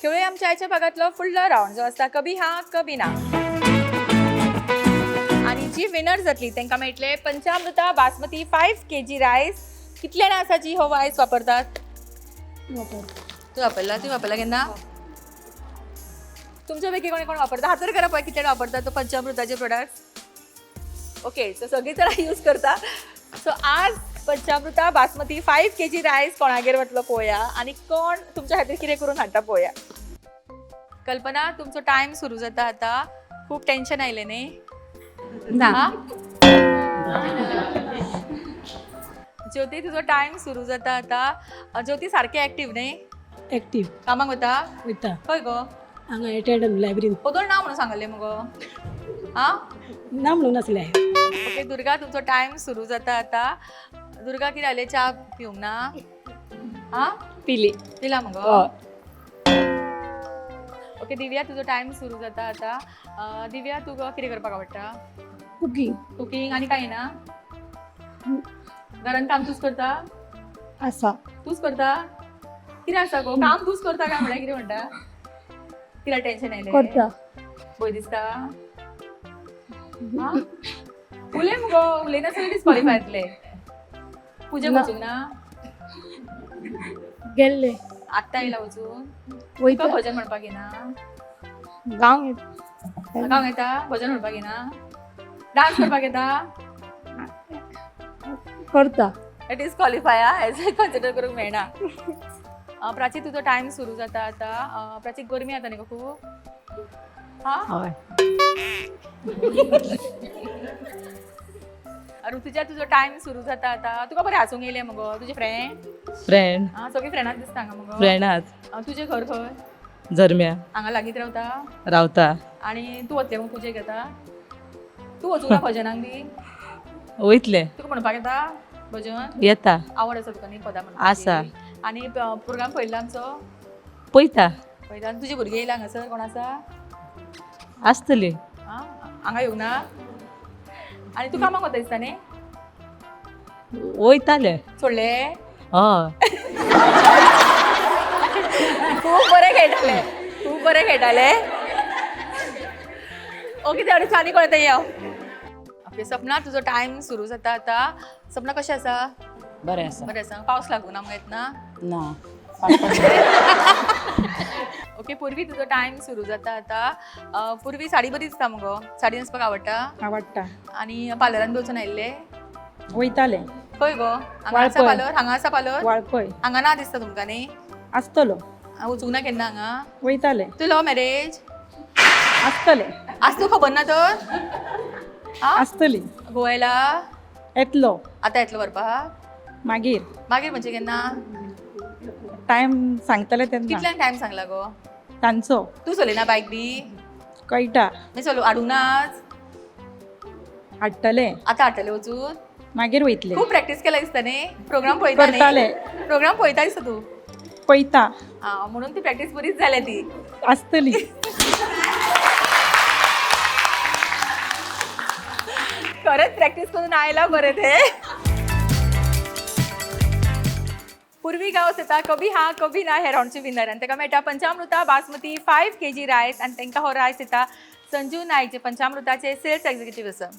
खेळूया आमच्या आयच्या भागातलो फुडलो रावंड जो आसता कभी हा कभी ना. आनी जी विनर जातली तांकां मेळटले पंचामृता बासमती 5 kg rice. कितले जाणां आसा जी हो रायस वापरतात? तूं वापरला? तूं वापरला केन्ना? तुमच्या पैकी कोणी कोण वापरता? हात करा पळय, कितले वापरतात तो पंचामृताचे प्रोडक्ट. ओके, सो सगळीं जाणां यूज करता. सो आज पंचामृता बासमती 5 kg rice कोणागेर वतलो पळोवया आनी कोण तुमच्या खातीर कितें करून हाडटा पळोवया. कल्पना, तुमचो टायम सुरू जाता आता. खूप टेन्शन आयलें न्ही? ना. ज्योती, तुजो टायम सुरू जाता आता. ज्योती सारकें एक्टीव न्ही? एक्टीव. कामाक वता? वयता. खंय गो? हांगा एटेंडम लायब्ररीन. ओदोळ ना म्हणून सांगले मुगो. हा. ना म्हणून आसलें. ओके दुर्गा, तुमचो टायम सुरू जाता आता. दुर्गा, कितें जालें, च्या पिवंक ना? हा? पिली. पिला मुगो? हय. ओके दिव्या, तुजो टायम सुरू जाता आता. दिव्या, तुका कितें करपाक आवडटा? कुकींग. कुकींग आनी कांय ना? घरान काम तूच करता? आसा. तूच करता? कितें आसा गो, काम तूच करता काय म्हळ्यार कितें म्हणटा? कित्याक टेन्शन आयलें? करता. भंय दिसता? हा? उलय मुगो, उलयनासतना डिस्क्वॉलिफाय जातले. पुजेक ना. वचूंक ना? गेल्ले. आत्तां येयला वचून? तुका वयता. भजन म्हणपाक येना? गावंक. गावंक येता? भजन म्हणपाक येना? डान्स करपाक येता? करता. डिस्क्वॉलिफाय एज कन्सिडर करूंक मेळना. प्राची, तुजो टायम सुरू जाता आता. प्राची, गरमी जाता न्ही गो खूब? हा. हय. ऋतुजा, तुजो टायम सुरू जाता आता. तुका बरें हांसूंक येयलें मगो? तुजे फ्रेंड? फ्रेंड. आं, सगळीं फ्रेंडाच दिसता हांगा मगो. फ्रेंडाच. तुजें घर खंय? झरम्या. हांगा लागींच रावता? रावता. आनी तूं वतलें मगो पुजेक येता? तूं वचूंक ना भजनाक बी? वयतले. तुका म्हणपाक येता भजन? येता. आवड आसा तुका न्ही पदां म्हणपाची? आसा. आनी प्रोग्राम पळयल्लो आमचो? पळयता. पळयता. आनी तुजी भुरगीं येयला हांगासर? कोण आसा? आसतली. आं, हांगा येवंक ना? आनी तूं कामाक वता दिसता न्ही? वयताले. सोडले? हय. खूब बरें खेळटाले, खूब बरें खेळटाले. ओके, तेवढे आनी कोण येता यो. ओके सपना, तुजो टायम सुरू जाता आता. सपना, कशें आसा? बरें आसा. बरें आसा. पावस लागूं ना मगो येतना? ना. ओके पूर्वी, तुजो टायम सुरू जाता आता. पूर्वी, साडी बरी दिसता मगो. साडी न्हेसपाक आवडटा? आवडटा. आनी पार्लरान बी वचून आयिल्ले? वयताले. खंय गो? हांगा आसा वाळपय. पार्लर? हांगा आसा पार्लर? वाळपय. हांगा ना दिसता तुमकां न्ही? आसतलो. वचूंक ना केन्ना हांगा? वयताले. तूं लव मॅरेज? आसतले. आज तूं खबर ना तर? आ? आसतली. गोव्याला येतलो. आतां येतलो व्हरपाक? मागीर. मागीर म्हणजे केन्ना? टायम सांगतले तेन्ना. कितल्यांक टायम सांगला गो? तांचो. तूं चलयना बायक बी? कळटा. मागीर चलो हाडूंक ना आज? हाडटले. आतां हाडटले वचून? मागीर वयतले. खूब प्रॅक्टीस केला दिसता न्ही? प्रोग्राम पळयता न्ही? करताले. प्रोग्राम पळयता दिसता तूं. पळयता. आं, म्हणून ती प्रॅक्टीस बरीच जाल्या ती. आसतली. खरेंच प्रॅक्टीस करून आयला बरें ते. पूर्वी गांवस येता कभी हा कभी ना हे रावंडचे विनर आनी ताका मेळटा पंचामृता बासमती 5 kg rice. आनी तांकां हो रायस येता संजू नायक, जे पंचामृताचे सेल्स एक्झिक्युटीव आसा.